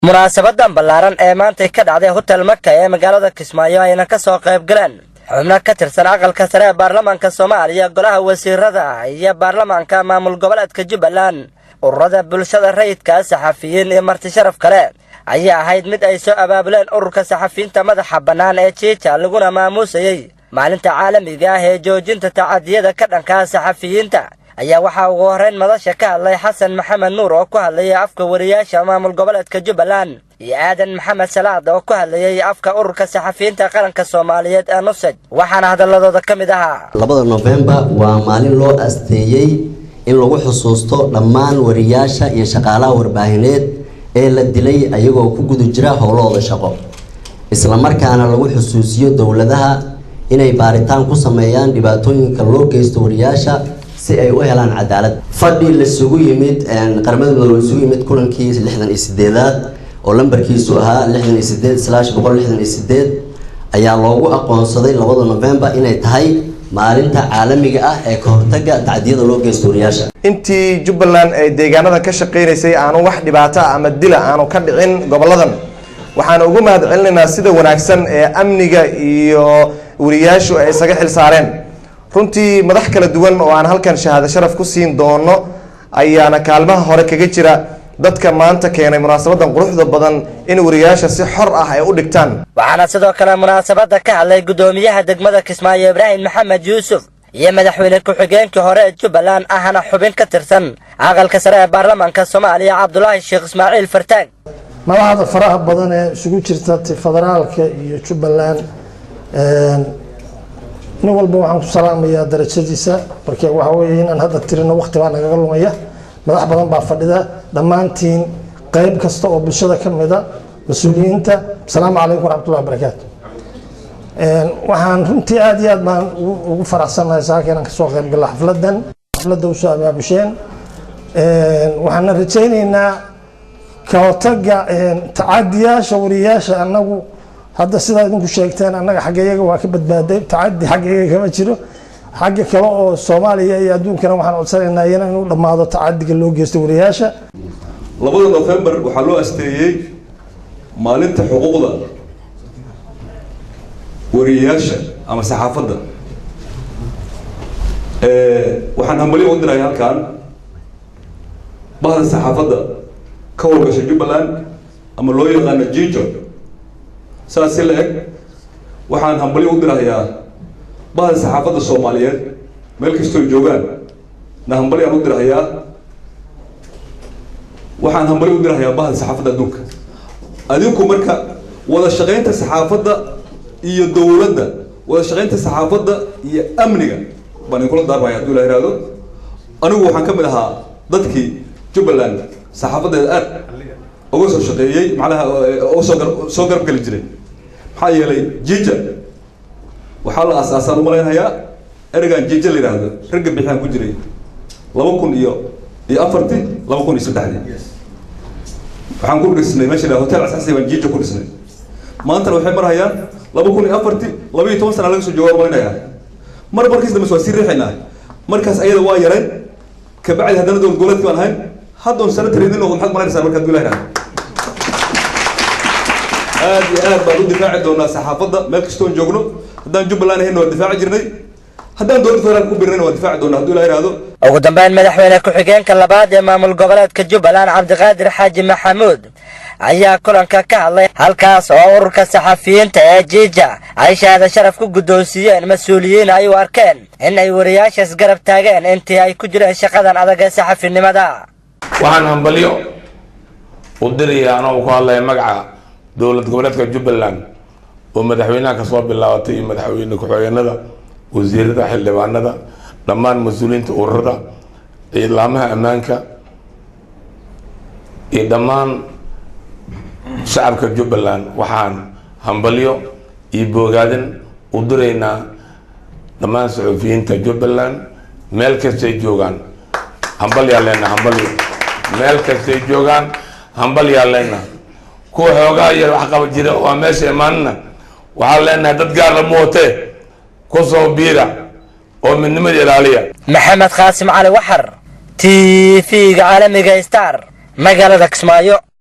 Munaasabadan ballaaran ee maantay ka dhacday Hotel Maka ee magaalada Kismaayo ayna ka soo qayb galeen xubno ka tirsan Aqalka Sare ee Baarlamaanka Soomaaliya, Golaha Wasiirada iyo baarlamaanka maamul goboleedka Jubbaland, ururada bulshada rayidka, saxafiyiin iyo marti sharaf kale ayaa ahayd mid ay soo abaabuleen ururka saxafiyiinta madaxa bannaan ee JIJA, laguna maamuusayey maalinta caalamiga ah ee joojinta tacadiyada ka dhankaa saxafiyiinta, ayaa waxaa ugu horrayn madasha ka hadlay Xasan Maxamed Nuur oo ku hadlayay afka wariyaasha maamul goboleedka Jubbaland iyo Aadan Maxamed Salaad oo ku hadlayay afka Ururka Saxafiyiinta Qaranka Soomaaliyeed ee NUSAJ, waxaana hadaladooda ka mid ahaa: 2-da Nofembar waa maalin loo asteeyey in lagu xusuusto dhammaan wariyaasha iyo shaqaalaha warbaahineed ee la dilay ayagoo ku guda jira howlahooda shaqo, islamarkaana lagu xusuusiyo dowladaha inay baaritaan ku sameeyaan dhibaatooyinka loo geysto wariyaasha si ay u helaan cadaalad. Fadhi laisugu yimid Qaramada Midoobe isugu yimid kulankii 68aad oo lambarkiisu ahaa 68/168 ayaa loogu aqoonsaday 2-da Novembar inay tahay maalinta caalamiga ah ee ka hortaga tacdiyada loo geysto wariyaasha. Intii Jubbaland ay deegaanadan ka shaqeynaysay aanu wax dhibaato ah ama dila aanu ka dhicin goboladan. Waxaan ugu mahad celinaynaa sida wanaagsan ee amniga iyo wariyaashu ay isaga xil saareen. Runtii madax kala duwan oo aan halkan shahaado sharaf ku siin doono ayaana kaalmaha hore kaga jira dadka maanta keenay munaasabadan quruxda badan in wariyaasha si xor ah ay u dhigtaan. Waxaana sidoo kale munaasabadda ka hadlay guddoomiyaha degmada Kismaayo Ibraahim Maxamed Yuusuf iyo madaxweyne ku-xigeenkii hore ee Jubbaland ahna xubin ka tirsan Aqalka Sare ee Baarlamaanka Soomaaliya Cabdulaahi Sheekh Ismaaciil Fartaag. Madaxda faraha badan ee isugu jirta federaalka iyo Jubbaland, nin walba waxaan ku salaamayaa darajadiisa. Marka waxa weeye inaan hadda tirino waqti baa nagaga lumaya. Madax badan baa fadhida. Dhammaantiin, qayb kasta oo bulshada ka mida, mas-uuliyiinta, asalaamu calaykum waraxmatullahi wabarakaatu. Waxaan runtii aad iyo aad baan ugu faraxsanahay saaka inaan kasoo qayb gallo xafladan, xafladda usoo abaabusheen. Waxaana rajaynaynaa ka hortagga tacadiyaasha wariyaasha. Annagu hadda sidaa idinku sheegteen, annaga xagga iyaga waa ka badbaaday, tacadi xagga iyaga kama jiro. Xagga kale oo Soomaaliya iyo adduunkana waxaan codsanaynaa iyana inuu dhammaado tacadiga loo geysto wariyaasha. 2-da Nofembar waxaa loo asteeyey maalinta xuquuqda wariyayaasha ama saxaafadda. Waxaan hambalyo u diraya halkan bahda saxaafadda ka howlgasha Jubbaland ama loo yaqaano JIJO. Saas si la eg waxaan hambalyo u dirahayaa bahda saxaafadda Soomaaliyeed meel kastoo joogaan na hambalyaan u dirahayaa. Waxaan hambalyo u dirahayaa bahda saxaafadda adduunka. Adinku marka wada shaqaynta saxaafadda iyo dowladda, wada shaqaynta saxaafadda iyo amniga baan idinkula daarmaya hadduu Ilah ihahdo. Anigu waxaan ka mid ahaa dadkii Jubbaland saxaafaddeeda aad uga soo shaqeeyey, macnaha oo soo garab geli jiray, maxaa yeelay JIJA waxaa la aas-aasaan umalaynhayaa ereygan JIJA la yidhaahdo ragga bixiyaan ku jiray 2004-tii, 2003-dii. Waxaan ku dhisnay meesha la Hotel Cascasi baan JIJA ku dhisnay. Maantana waxay marhayaan 2004-tii, 12 sana laga soo jooga umalaynayaa. Mar markiis dambe waa sii riixaynaa. Markaas ayada waa yareen, kabacdi haddana dowlad goboleedki baan ahayn. Hadda on sanatar idin noqdo, maxaad malaynaysaa? Marka hadduu Ilah yidhahdo, aad iyo aad baan u difaaci doonaa saxaafadda meel kastoon joogno. Haddaan Jubbaland ahayn waa difaaci jirnay, haddaan dowladda federaalka ku biirnayna waa difaaci doonaa hadduu Ilah yidhahdo. Ugu dambeyn, madaxweyne ku-xigeenka labaad ee maamul goboleedka Jubbaland Cabdiqaadir Xaaji Maxamuud ayaa kulanka ka hadlay, halkaas oo ururka saxafiyiinta ee JIJA ay shahaada sharaf ku guddoonsiiyeen mas-uuliyiin ay u arkeen in ay wariyaashaas garab taageen intii ay ku jireen shaqadan adag ee saxafinimada. Waxaan hambalyo u dirayaa, anoo ku hadlaya magaca dowlad goboleedka Jubbaland oo madaxweynaha kasoo bilaabatay iyo madaxweyne ku-xigeenada, wasiirada, xildhibaanada, dhammaan mas-uuliyiinta ururada, ciidamaha ammaanka iyo dhammaan shacabka Jubbaland, waxaan hambalyo iyo boogaadin u diraynaa dhammaan saxufiyiinta Jubbaland meel kastay joogaan. Hambalyaa leenaha, hambalyo. Meel kastay joogaan hambalyaa leenaha. Kuwa xoogaa yar wax qaba jira oo meesha imaanina waxaan leenahay dad gaar lama watee, kusoo biira oo midnimada ilaaliya. Maxamed Qaasim Cali Waxar, TV-ga caalamiga Star, magaalada Kismaayo.